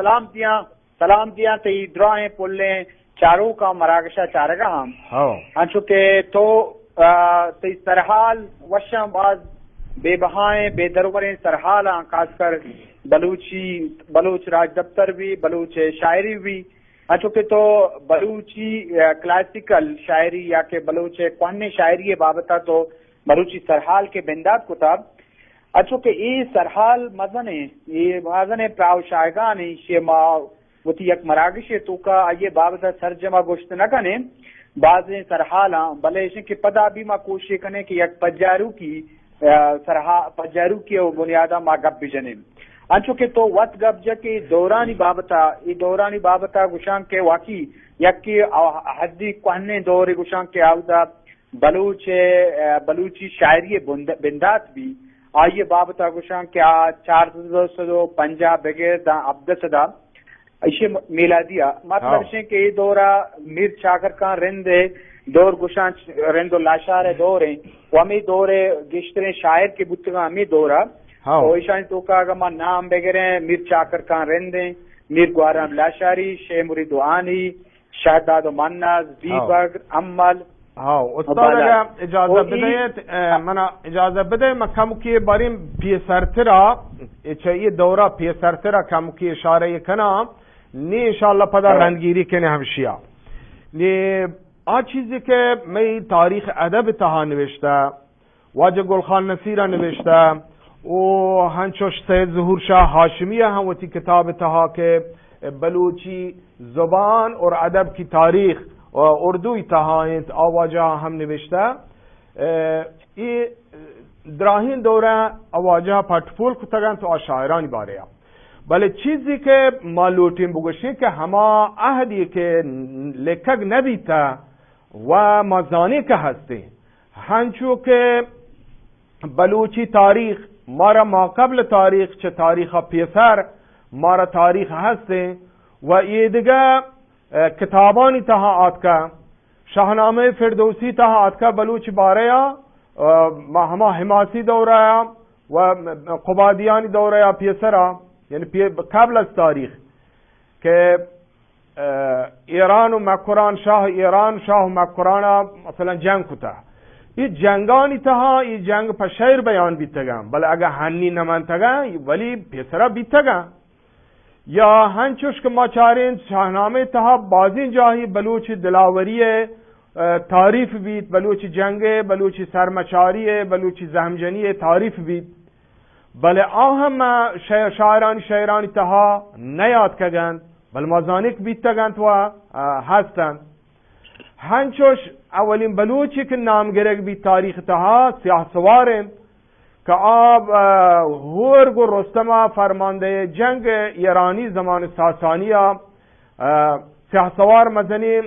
سلام دیاں، سلام دیاں تئی دراہیں پلیں چاروکاں، مراگشا چارگا ہم۔ ہو۔ انچو کہ تو، آ، تئی سرحال وشاں باز بے بہائیں، بے دروریں سرحالاں، خاص کر بلوچی، بلوچ راج دفتر بھی، بلوچ شاعری بھی۔ انچو کہ تو بلوچی، آ، کلاسیکل شاعری یا کہ بلوچ کوہنیں شاعری بابتا تو بلوچی سرحال کہ بندات کتا، انچو کہ اے سرحال مزنیں، اے مزنیں پراہ و شاہگانے، ایشی ما وتی یک مراگشے توکا آئی بابتا سرجما گوشت نہ کنیں، بازیں سرحالاں، بلے ایشیں کہ پدا بھی ما کوشش کنیں کہ یک پجاروکی، آ، سرحا-، پجاروکی و بنیادا ما گپ بجنیں۔ انچو کہ تو وت گپ جت کہ دورانی بابتا، اے دورانی بابتا گوشاں کہ واقعی یکے حدی کوہنیں دورے گوشاں کہ آودا بلوچ، آ، بلوچی شاعری بند-، بندات بی، آئی بابتا گوشاں کہ آ چار سد و پنجاہ بگر داں ہبدہ سدا، ایشی میلادی ء۔ مطلب ہاں۔ ایشیں کہ اے دورا میر چاکر خان رند ء دور گوشاں، رند و لاشار ء دور ہیں، و ہمیں دور ء گیشتریں شاعر کہ بوتگاں ہمیں دورا۔ ہاں۔ و ایشانی توکا اگر ما نام بگریں، میر چاکر خان رند ہیں، میر گوہرام لاشاری، شے مرید و آنی، شہداد و مناز، ہاں۔ بیبگر، امل۔ ہاں، استاد، بالاد۔ اگر اجازت و ای بدیت، اه، منا اجازت بدے، من کمکی باریں پیسرترا، اے چہ اے دورا پیسرترا کمکی اشارہ کناں، نی انشاءاللہ پدا ہاں۔ رندگیری کنے ہمشیا۔ نی آ چیزی کہ میں تاریخ ادب تہا نوشتہ، واجہ گل خان نصیر ء نوشتہ و ہنچوش سید ظہور شاہ ہاشمی ء ہم وتی کتاب ء تہا کہ بلوچی زبان اور ادب کی تاریخ، اردو ء تہا انت، آ واجہ ء ہم نوشتہ۔ اے دراہیں دور ء آ واجہ ء پٹ پول کتگ انت و آ شاعرانی بارے ء۔ بلے چیزی کہ ما لوٹیں بگوشیں کہ ہما عہدی کہ لکھگ نہ بیتہ و ما زانیں کہ ہستیں، ہنچو کہ بلوچی تاریخ مارا ماقبل تاریخ، چہ تاریخ ء پیسر مارا تاریخ ہستیں و ایدگہ، اه، کتابانی تہا آتکہ۔ شاہنامہ فردوسی تہا آتکہ بلوچ بارے ء، اه، ما ہما حماسی دورہ ء و قبادیانی دورہ ء پیسرا، یعنی پی-، قبل از تاریخ کہ اه، ایران و مکران، شاہ ایران، شاہ مکران ء مثلاً جنگ کتہ۔ اے جنگانی تہا اے جنگ پہ شعر بیان بیتگاں، بلے اگہ ہنی نہ منتگاں، ولی پیسرا بیتگاں۔ یا ہنچوش کہ ما چاریں شاہنامہ تہا بازیں جاہی بلوچ دلاوری ء، اه، تعریف بیت، بلوچ جنگ ء، بلوچ سرمچاری ء، بلوچ زہمجنی ء تعریف بیت۔ بلے آ ہم شع-، شاعرانی شعرانی تہا نیاتکگ انت، بلے ما زانیں کہ بیتگ انت و، اه، ہست انت۔ ہنچوش اولین بلوچے کہ نام گرگ بیت تاریخ تہا سیاہ سوار انت کہ آ، اه، ہور گوں رستم ء فرماندہ جنگ ایرانی زمان ساسانی ء، اه، سیاہ سوار مزنیں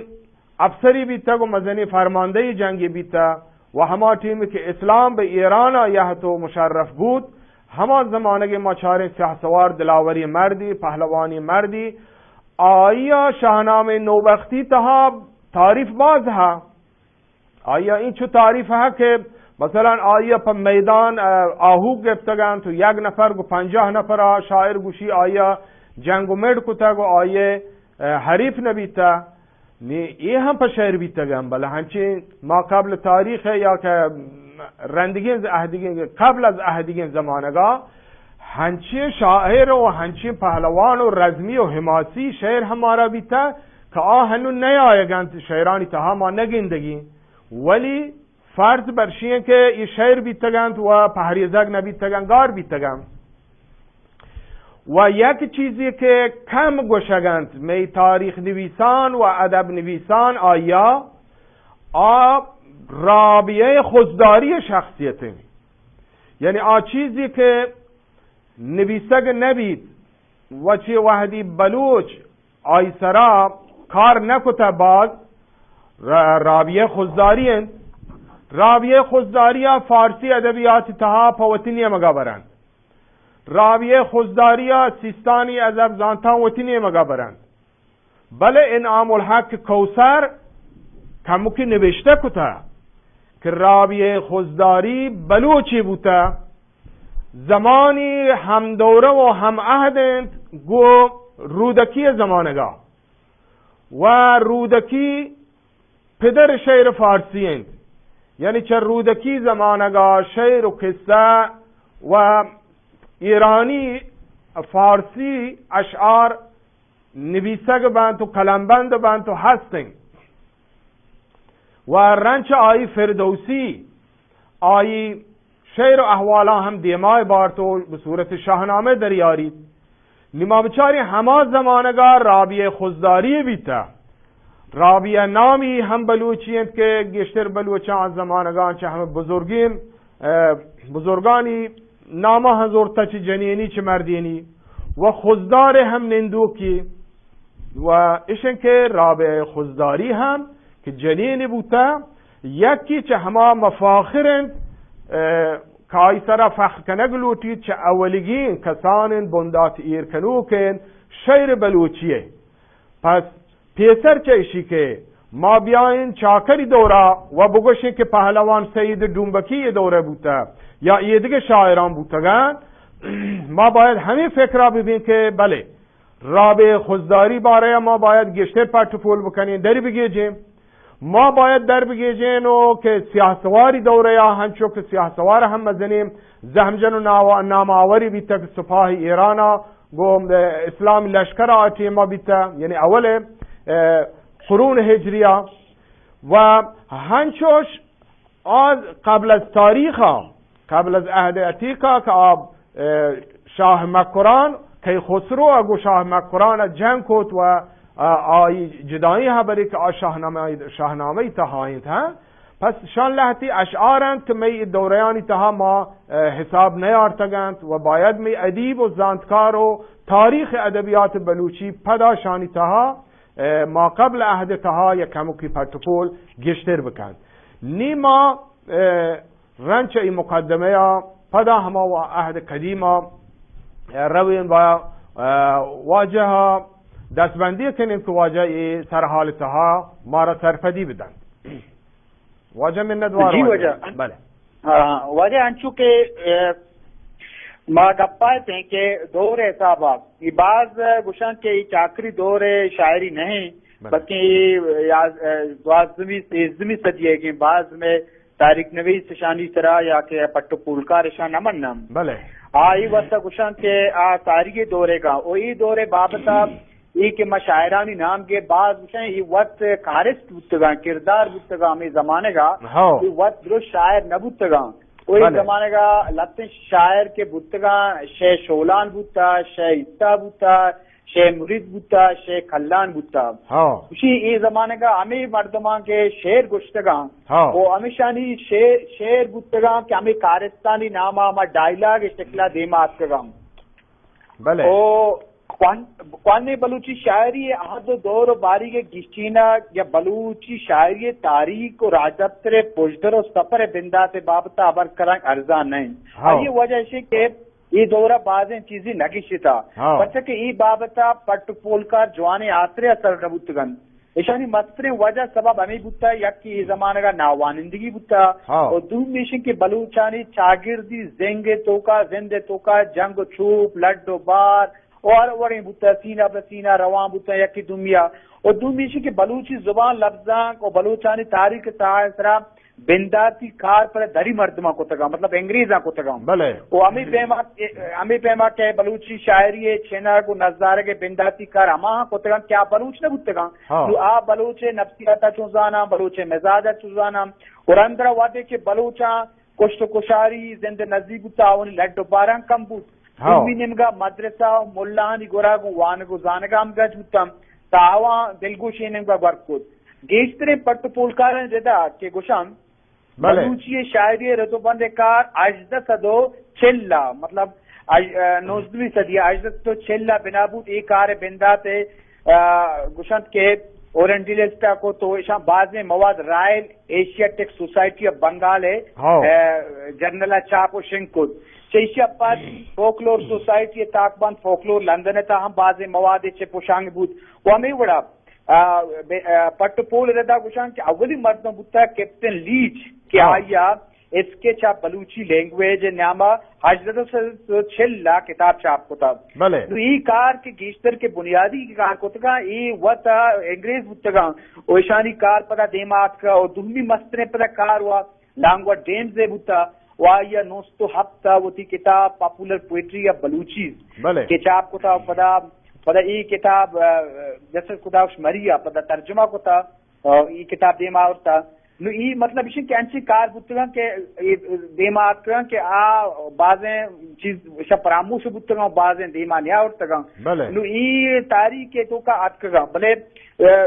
افسری بیتگ و مزنیں فرماندہی جنگی بیتہ و ہما ٹیم کہ اسلام بہ ایران ء یہت و مشرف بوت، ہما زمانگ ء ما چاریں سیاہ سوار دلاوری مردی، پہلوانی مردی، آئی ء شاہنامہ نوبختی تہا تعریف باز ہا۔ آئی ء اینچو تعریف ہا کہ مثلاً آئی ء پہ میدان، اه، آہوک گپتگ انت و یک نفر گوں پنجاہ نفر ء شاعر گوشی آئی ء جنگ و مڑ کتگ و آئی ء، اه، حریف نہ بیتہ۔ نی اے ہم پہ شعر بیتگ انت، بلے ہنچیں ما قبل تاریخ ء یا کہ رندگیں ز-، عہدگیں، قبل از عہدگیں زمانگا ہنچیں شاعر و ہنچیں پہلوان و رزمی و حماسی شعر ہم مارا بیتہ کہ آ ہنو نیایگ انت، شعرانی تہا ما نگندگیں، ولی فرض برشی انت کہ اے شعر بیتگ انت و پہریزگ نہ بیتگ انت، گار بیتگ انت۔ و یک چیزے کہ کم گوشگ انت، مئے تاریخ نویسان و ادب نویسان آیا، آ رابعہ خضداری شخصیت انت۔ یعنی آ چیزے کہ نویسگ نہ بیت و چہ وہدی بلوچ آئی سرا کار نہ کتہ باز، را-، رابعہ خضداری انت۔ رابعہ خضداری ء فارسی ادبیات تہا پہ وتی نیمگا برنت۔ رابعہ خضداری ء سیستانی ادب زانتاں وتی نیمگا برنت۔ بلے انعام الحق کوثر کمکی نبشتہ کتہ کہ رابعہ خضداری بلوچے بوتہ، زمانی ہم دورہ و ہم عہد انت، گو رودکی زمانگا و رودکی پدر شعر فارسی انت، یعنی چہ رودکی زمانگا شعر و قصہ و ایرانی فارسی اشعار نبیسگ بنت و قلمبند بنت و ہست انت۔ و رند چہ آئی فردوسی آئی شعر و احوالاں ہم دیما بارت و بہ صورت شاہنامہ دریاریت۔ نی ما بچاریں ہما زمانگا رابعہ خضداری بیتہ۔ رابعہ نامی ہم بلوچی انت کہ گیشتر بلوچاں زمانگاں چہ ہمے بزرگیں، اہ، بزرگانی ناماں ہم زرتہ، چہ جنینی چہ مردینی۔ و خضدار ہم نندوکی و اشن کہ رابعہ خضداری ہم کہ جنین بوتہ، یکی چہ ہما مفاخر انت، اہ، کہ آئی سرا فخر کنگ لوٹیت، چہ اولیگین کسان انت، بندات ایر کنوک انت شعر بلوچی ء۔ پس پیسر چہ اشی کہ ما بیائیں چاکری دورا و بگوشیں کہ پہلوان سید ڈومبکی ء دورہ بوتہ یا ایدگہ شاعران بوتگن، ما باید ہمے فکرا ببیں کہ بلے رابعہ خضداری بارہ ء ما باید گیشتر پٹ و پول بکنیں، در بگیجیں۔ ما باید در بگیجیں و کہ سیاہ سواری دورہ ء ہنچو کہ سیاہ سوار ہم مزنیں زہمجن و ناوا-، ناماوری بیتگ سپاہ ایران ء گوں اسلام لشکر ء ٹیم ء بیتگ، یعنی اول، اہ، قرون ہجری ء و ہنچوش آ قبل از تاریخ ء، قبل از عہد عتیق ء کہ آ، اہ، شاہ مکران، کیخسرو ء گوں شاہ مکران ء جنگ کت و، اہ، آئی جدائیں ہبرے کہ آ شاہنامہ، شاہنامہ ء تہا انت، ہاں؟ پس شان لہتی اشعار انت کہ مئی دورہانی تہا ما، اہ، حساب نیارتگ انت و باید مئی ادیب و زانتکار و تاریخ ادبیات بلوچی پدا شانی تہا، اہ، ما قبل عہد تہا یک کمکی پٹ و پول گیشتر بکنت۔ نی ما، اہ، رند چہ اے مقدمہ ء پدا ہما وا-، عہد قدیم ء رویں با، اہ، واجہ ء دستبندی کنیں کہ واجہ اے سرحال تہا مارا سرپدی بدنت۔ واجہ منت وار جی واجہ۔ واجہ۔ بلے۔ ہاں، واجہ انچو کہ، اہ، ما گپا اتیں کہ دور حساب ء اے باز گوشن کہ اے چاکری دور شاعری نہیں، بلے۔ بلکہ اے یاز-، اہ، دوازدہمی، سیزدہمی صدی ہے کہ باز میں تاریخ نویس شانی سرا یا کہ پٹ و پولکار شان نہ منم۔ بلے۔ آ، اے واسطہ گوشاں کہ آ ساری دورے گا، او اے دورے بابت ء اے کہ ما شاعرانی نام گے باز گوشاں، اے وقت کارست بوتگاں، کردار بوتگاں ہمے زمانگا۔ ہاں۔ اے وقت درست شاعر نہ بوتگاں۔ او اے بلے۔ زمانگا لتیں شاعر کہ بوتگاں، شے شولان بوتا، شے ایتا بوتا، شے مرید بوتا، شے کلان بوتا۔ ہاں۔ گوشی اے زمانگا ہمے مردماں کہ شعر گوشتگاں، ہاں۔ او ہمیشانی شعر، شعر بوتگاں کہ ہمے کارستانی ناما ہما ڈائیلاگ شکلا دیما آتکگاں۔ بلے۔ او کوان-، کوانیں بلوچی شاعری عہد و دور و باریگ گیشینگ یا بلوچی شاعری تاریخ و راجدپتر پژدر و سفر بندات بابت ہبر کرنگ ارزان نہیں۔ ہاں۔ آئی وجہ اش کہ اے دور ء بازیں چیزے نہ گیشتہ۔ ہاں۔ پرچا کہ اے بابت ء پٹ و پولکار جوانیں آسرے ء سر نہ بوتگ انت۔ اشانی مستریں وجہ سبب ہمے بوتہ، یکے اے زمانگ ء ناوانندگی بوتہ، ہاں۔ و دومی ایش کہ بلوچانی چاگردی زنگ ء توکا، زند ء توکا جنگ و چوپ، لڈ و بار و ہر وڑیں بوتہ، سینہ بہ سینہ روان بوتہ یکے دومی ء۔ و دومی ایش کہ بلوچی زبان، لبزانک و بلوچانی تاریخ ء تہا سرا بنداتی کار پر دری مردماں کتگاں، مطلب انگریزاں کتگاں۔ بلے۔ و ہمے پیما، ہمے پیما کہ بلوچی شاعری ء چنگ و نزارگ ء بنداتی کار ہماہاں کتگاں کہ آ بلوچ نہ بوتگاں۔ ہاں۔ نو آ بلوچ ء نفسیات ء چون زاناں، بلوچ ء مزاج ء چون زاناں۔ و رندرا وہدے کہ بلوچاں کشت و کشاری زند نزیک بوت، آوانی لڈ و باراں کم بوت۔ ہاں۔ دومی نیمگا مدرسہ و ملانی گورا گوں وانگ و زانگا ہم گرج بوتاں، تا آواں دلگوشی نیمگا گور کت۔ گیشتریں پٹ و پولکارانی ردا کہ گوشاں، بلے۔ بلوچی شاعری رد و بند کار ہژدہ سد و چل ء، مطلب، اژ-، ا، نوزدہمی صدی ء ہژدہ سد و چل ء بنا بوت، اے کار بندات ء، ا، گوشنت کہ اورینٹلسٹ ء کو تو ایشاں بازیں مواد رائل ایشیاٹک سوسائٹی آف بنگال ء، ہاؤ۔ ا، جرنل ء چاپ و شنگ کت۔ چہ ایشی ء پد فوکلور سوسائٹی ء تاکبند فوکلور لندن ء تہا ہم بازیں مواد چہ پشانگ بوت و ہمے وڑا آ، بے-، آ، پٹ و پول ردا گوشاں کہ اولی مردم بوتا کیپٹن لیچ کہ ہاں۔ آئی ء اسکیچ آف بلوچی لینگویج ءِ نیاما ہژدہ سد ءُ چل ءَ کتاب چاپ کتا۔ بلے۔ نو ای کار کہ گیشتر کہ بنیادی کار کتگاں، ای وت انگریز بوتگاں و ایشانی کار پدا دیما آتکا و دومی مستریں پدا کار وا لانگوا ڈیمز ءِ بوتا و آئی ءَ نو سد ءُ ہپت ءَ وتی کتاب پاپولر پوئٹری آف بلوچیز بلے۔ کہ چاپ کتا و پدا، پدا ای کتاب، آ، جسٹس خداوش مری ءَ پدا ترجمہ کتا۔ آ، ای کتاب دیما آورتا۔ نو ای مطلب ایش کہ انچیں کار بوتگاں کہ ای دیما آتکگاں کہ آ بازیں چیز ایشاں پراموش بوتگاں، بازیں دیما نیا آورتگاں۔ بلے۔ نو ای تاریخ ءِ توکا آتکگاں۔ بلے، آ،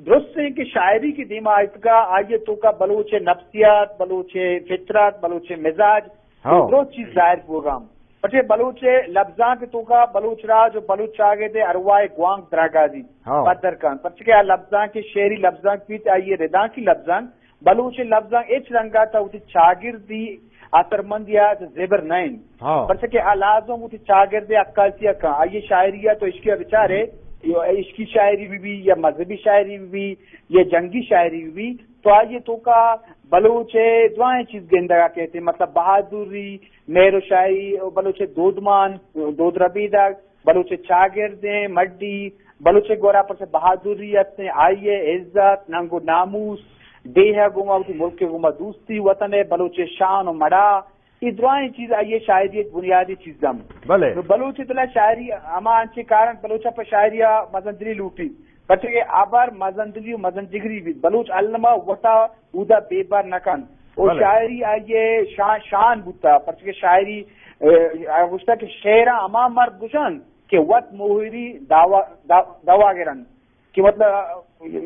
درست ہیں کہ شاعری کہ دیما آتکا، آئی ءِ توکا بلوچ ءِ نفسیات، بلوچ ءِ فطرت، بلوچ ءِ مزاج، ہاں۔ درست چیز ظاہر بوگاں۔ پرچے بلوچ ءِ لبزانک ءِ توکا بلوچ راج و بلوچ چاگرد ءِ ارواہ ءِ گوانک دراگازی ہاں۔ پدر کن۔ پرچے کہ آ لبزانک کہ شعری لبزانک بیت، آئی ءِ ردانکی لبزانک، بلوچ ءِ لبزانک ہچ رنگا تا وتی چاگردی اثرمندی ءَ زبر نہ انت۔ ہاں۔ پرچے کہ آ لازم وتی چاگرد ءِ عکاسی ءَ کن۔ آئی ءِ شاعری ءَ تو عشقی ءَ بچارے، عشقی شاعری بہ بی یا مذہبی شاعری بہ بی یا جنگی شاعری بہ بی، تو آئی ءِ توکا بلوچ ءِ درائیں چیز گندگا کیت، مطلب بہادری، مہر و شاعری، بلوچ ءِ دودمان، دود ربیدگ، بلوچ ءِ چاگردیں مڈی، بلوچ ءِ گورا پرچہ بہادری ہستیں، آئی ءِ عزت، ننگ و ناموس، ڈیہہ ءِ گوما، وتی ملک ءِ گوما دوستی، وطن ءِ، بلوچ ءِ شان و مڑا، اے درائیں چیز آئی ءِ شاعری ءِ بنیادی چیز انت۔ بلے۔ نو بلوچ ءِ دل ءَ شاعری ہما انچیں کار انت، بلوچ ءَ پہ شاعری ءَ مزن دلی لوٹیت۔ پرچہ کہ ہبر مزن دلی و مزن جگری بیت۔ بلوچ الما وتا اودا بے بر نہ کنت۔ و بلے۔ شاعری آئی ءِ شان، شان بوتا۔ پرچہ کہ شاعری، اه، گوشتا کہ شعراں ہما مرد گوشنت کہ وت موہری دوا، دوا، دوا گرنت۔ کہ مطلب،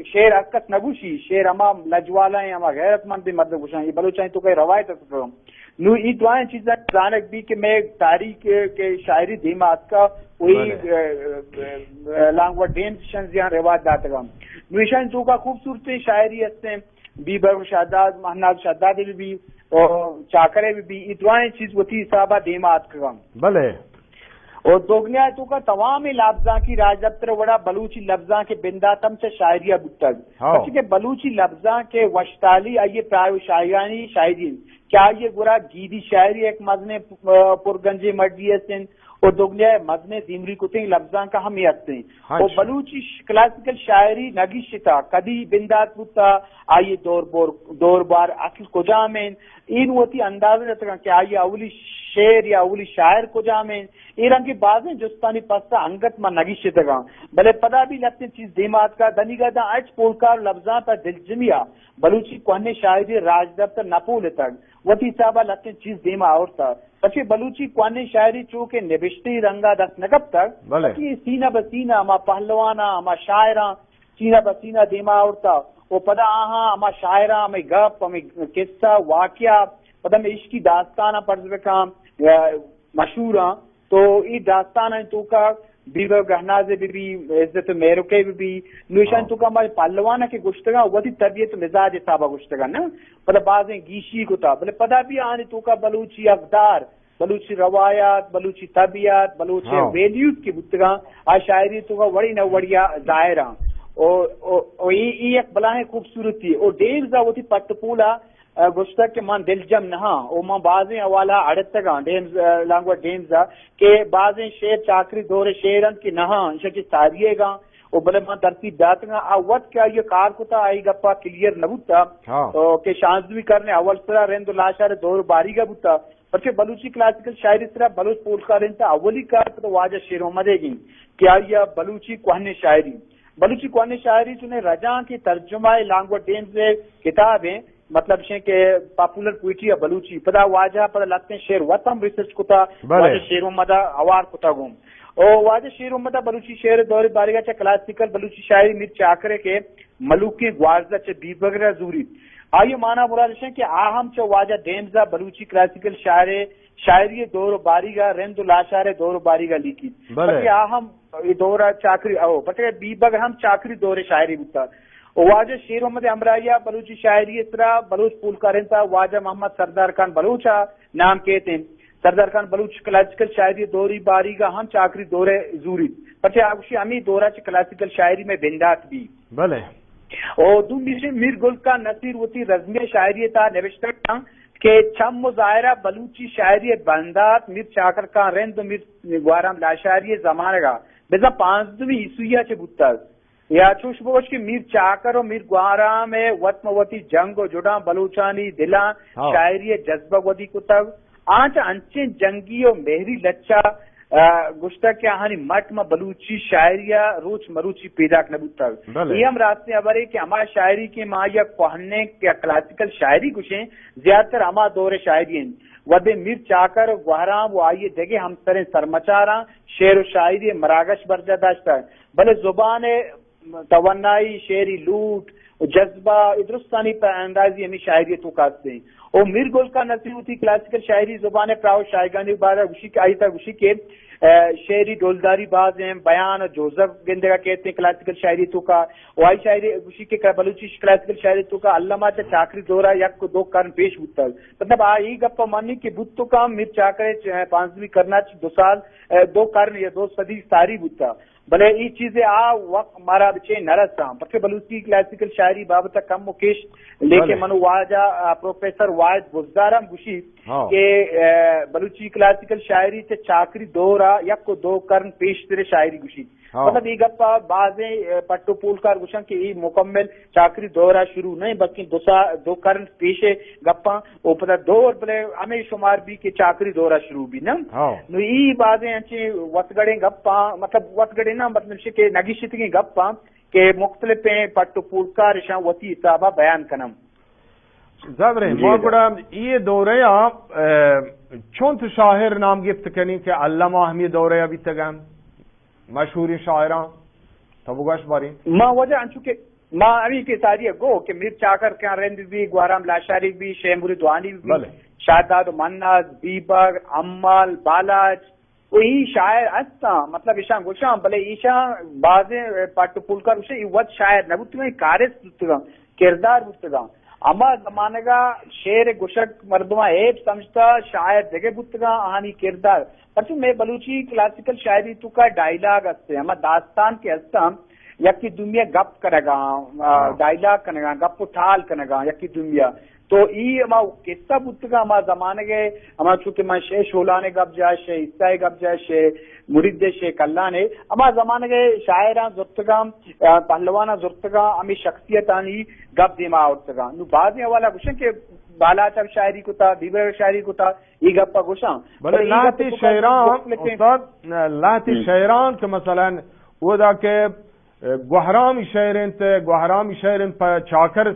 شعر ہر کس نہ گوشی، شعر ہما لجوالائیں، ہما غیرت مندیں مردم گوشاں۔ یہ بلوچانی توکا روایت است۔ نو ای دوائیں چیزاں زانگ بی کہ میں تاریخ کے شاعری دیما آتکا، وہی، بلے۔ اه، اه، اه، لانگوا ڈیمز شنزیاں رواج داتگا۔ نو ایشانی توکا خوبصورتیں شاعری ہستیں، بیبر شہداد، مہناز شہداد بہ بی، او چاکرے بہ بی، ای دوائیں چیز وتی حسابا دیما آتکگاں۔ بلے۔ او دگنیا توکا تمام لبزانکی راجدپتر وڑا بلوچی لبزانک بندات ہم چہ شاعری ءَ بوتگ۔ ہاں۔ پرچہ کہ بلوچی لبزانک وشتالی آئی پراہ و شاعرانی شاعری انت کہ آئی گورا گیدی شاعری ایک مزنیں، اه، پرگنجیں مڈی است انت و دگنیا مزنیں دیمری کتیں لبزانک ہم است انت۔ ہاں و جی۔ بلوچی ش-، کلاسیکل شاعری نگیشتا، کدی بندات بوتا، آئی دور بور، دور بار اصل کجام انت؟ این وتی اندازہ جتگاں کہ آئی اولی شعر یا اولی شاعر کجام انت؟ اے رنگی بازیں جستانی پسہ انگت من نگیشتگاں، بلے پدا بھی لہتیں چیز دیما آتکا۔ دنیگا داں اچ پولکار لبزانت ءَ دلجمی ءَ بلوچی کوہنیں شاعری راجدپتر نہ پولتگ، وتی حساب ءَ لہتیں چیز دیما آورتگ۔ پچے بلوچی کوہنیں شاعری چو کہ نبشتہی رنگا دست نہ کپتگ، بلے۔ بلکہ سینہ بہ سینہ ہما پہلواناں، ہما شاعراں، سینہ بہ سینہ دیما آورتا و پدا آہاں ہما شاعراں ہمے گپ، ہمے قصہ، واقعہ، پدا ہمے عشقی داستاناں پرز بکاں، اه، مشہوراں۔ تو ای داستاناں توکا بیبہ گہنازے بہ بی، عزت مہرکے بہ بی، نو ایشاں ہاں۔ توکا ہمے پہلواناں کہ گوشتگاں، وتی طبیعت و مزاج حسابا گوشتگاں، نہ؟ پدا بازیں گیشی کتا، بلے پدا بھی آنی توکا بلوچی اقدار، بلوچی روایات، بلوچی طبیعت، بلوچی ہاں۔ ویلیوز کہ بوتگاں، آ شاعری توکا وڑی نہ وڑیا ظاہر آں۔ او، او، او ای، ای یک بلاہیں خوبصورتی۔ او ڈیمز ءَ وتی پٹ پولا، اه، گوشتگ کہ من دلجم نہ آں۔ او من بازیں حوالہ اڑتگاں، ڈیمز، اه، لانگوا ڈیمز ءَ کہ بازیں شعر چاکری دور شعر انت کہ نہ آں، ایشاں کہ ساریگاں۔ او بلے من ترتیب داتگاں، آ وت کہ آئی کار کتا، آئی گپا کلیئر نہ بوتا۔ ہاں۔ او کہ شانزدہمی کرن اول سرا رند و لاشار دور باریگا بوتا۔ پرچہ بلوچی کلاسیکل شاعری سرا بلوچ پولکاریں تا اولی کار پہ واجہ شیر محمد ءَ گیں کہ آئی ءَ بلوچی کوہنیں شاعری، بلوچی کوہنیں شاعری چونیں رجانک ءِ ترجمہ ءِ لانگوا ڈیمز ءِ کتاب ءِ، مطلب شیں کہ پاپولر پوئٹری ءِ بلوچی۔ پدا واجہ پدا لہتیں شعر وت ہم ریسرچ کتا، بلے۔ واجہ شیر محمد ءَ ہوار کتا گوں۔ او واجہ شیر محمد ءَ بلوچی شعر ءِ دور باریگا چہ کلاسیکل بلوچی شاعری میر چاکر ءِ کہ ملوکیں گوارزا چہ بیبگر ءَ زوریت۔ آئی ءِ مانا مراد اش انت کہ آ ہم چہ واجہ ڈیمز ءَ بلوچی کلاسیکل شاعر ءِ شاعری ءِ دور و باریگ ءَ رند و لاشار ءِ دور و باریگ ءَ لیکیت۔ بلے۔ پرچہ آ ہم اے دور ءَ چاکری، او، پرچہ بیبگر ہم چاکری دور ءِ شاعری بوتا۔ و واجہ شیر محمد ءِ ہمراہی ءَ بلوچی شاعری ءِ سرا بلوچ پولکاریں تا واجہ محمد سردار خان بلوچ ءَ نام کیت انت۔ سردار خان بلوچ کلاسیکل شاعری ءِ دوری باریگ ءَ ہم چاکری دور ءَ زوریت۔ پرچہ آ گوشی ہمے دور ءَ چہ کلاسیکل شاعری مئے بندات بی۔ بلے۔ او دومی شے میر گل خان نصیر وتی رزمی شاعری ءِ تہا نوشتہ کن کہ چم و ظاہرہ بلوچی شاعری بندات میر چاکر خان رند و میر گوہرام لاشاری زمانگا بزاں پانزدہمی عیسوی ء چہ بوتگ۔ یا چوش بگوش کہ میر چاکر و میر گوہرام ء وت مہ وتی جنگ و جڑاں بلوچانی دلاں ہاں۔ شاعری ء جذبہ ودی کتگ۔ آنچ انچیں جنگی و مہری لچہ، آ، گوشتگ کہ آہانی مٹ مہ بلوچی شاعری ء روچ مروچی پیداک نہ بوتگ۔ بلے۔ اے ہم راستیں ہبرے کہ ہما شاعری کہ ما یک کوہنیں یا کلاسیکل شاعری گوشیں، زیاتر ہما دور ء شاعری انت۔ وھدے میر چاکر و گوہرام و آئی ء دگہ ہمسریں سرمچاراں شعر و شاعری ء مراگش برجاہ داشتگ، بلے زبان ء توانائی، شعری لوٹ و جذبہ، اے درستانی پہ اندازی ہمے شاعری ء توکا است انت۔ و میر گل خان نصیر وتی کلاسیکل شاعری زبان ء پراہ و شایگانی بارہ گوشی کہ آئی تھا گوشی کہ، ء، شعری ڈولداری باز ہیں، بیان و جوزگ گندگا کہتے ہیں کلاسیکل شاعری توکا۔ و آئی شاعری گوشی کہ بلوچی کلاسیکل شاعری توکا علامہ چہ چاکری دورا یک و دو کرن پیش بوتگ۔ مطلب، آ ای گپ ء منی کہ بوت تو کم میر چاکر ء چ-، پانزدہمی کرن ء چ دو سال، ء، دو کرن یا دو صدی ساری بوتا، بلے ای چیز ء آ وقت مارا بچے نہ رساں، پرچہ بلوچی کلاسیکل شاعری بابت ء کم و کیش، لیکن بلے۔ منو واجہ، ء، پروفیسر واحد بزدار ہم گوشی ہاں۔ کہ، ء، بلوچی کلاسیکل شاعری چہ چاکری دور ء یک و دو کرن پیشتر شاعری گوشی۔ ہاں۔ مطلب، اے گپ ء بازیں، ء، پٹ و پولکار گوشن کہ اے مکمل چاکری دور ء شروع نہ، بلکیں دو سا-، دو کرن پیش ء گپاں او پدا دور بلے ہمیں شمار بی کہ چاکری دور ء شروع بی نہ۔ ہاں۔ نو اے بازیں انچیں وتگڑیں گپاں، مطلب، وتگڑیں نہ، مطلب، شے کہ نگیشتگیں گپاں کہ مختلفیں پٹ و پولکار اشاں وتی حساب ء بیان کنن۔ زبریں، جی، ما جی۔ گڑا اے دورے ء، ء، چونت شاعر نام گپت کنیں کہ علامہ ہمے دورے ء بیتگن؟ مشہوریں شاعراں، تو بگوش باریں۔ ما وجہ انچو کہ ما ہمیں کہ ساری گو کہ میر چاکر کیاں رند بی، گوہرام لاشاری بی، شے مرید وانی بی، بلے۔ شاہداد و مناز، بیبر، امال، بالاچ، و ای شاعر استاں، مطلب ایشاں گوشاں، بلے ایشاں بازیں پٹ و پولکار گوشاں، ای وت شاعر نہ بوتگاں، ای کارست بوتگاں، کردار بوتگاں۔ ہما زمانگا شعر گوشگ مردماں عیب سمجھتا، شاعر دگہ بوتگاں، آہانی کردار۔ پرچہ مئے بلوچی کلاسیکل شاعری توکا ڈائیلاگ ہستے، ہما داستان کہ ہستاں، یکی دومی ء گپ کنگا، آ، ہاں۔ ڈائیلاگ کنگا، گپ و ٹال کنگا، یکی دومی ء۔ تو ای ہما قصہ بوتگا، ہما زمانگ ء، ہما چونکہ من شے شولان ء گپ جا، شے عیسیٰ ء گپ جا، شے مرید ء، شے کلان ء، ہما زمانگ ء شاعراں زرتگاں، آ، پہلواناں زرتگاں، ہمے شخصیتانی گپ دیما آورتگاں۔ نو بازیں حوالہ گوشن کہ بالاچ ء شاعری کتا، بیبر ء شاعری کتا، ای گپ ء گوشاں۔ بلے بلے ای گپ لہتے ء تو شعراں، مختلفیں استاد، لہتے ہم۔ شعراں کہ مثلاً اودا کہ گوہرامی شعر انت، گوہرامی شعر انت پہ چاکر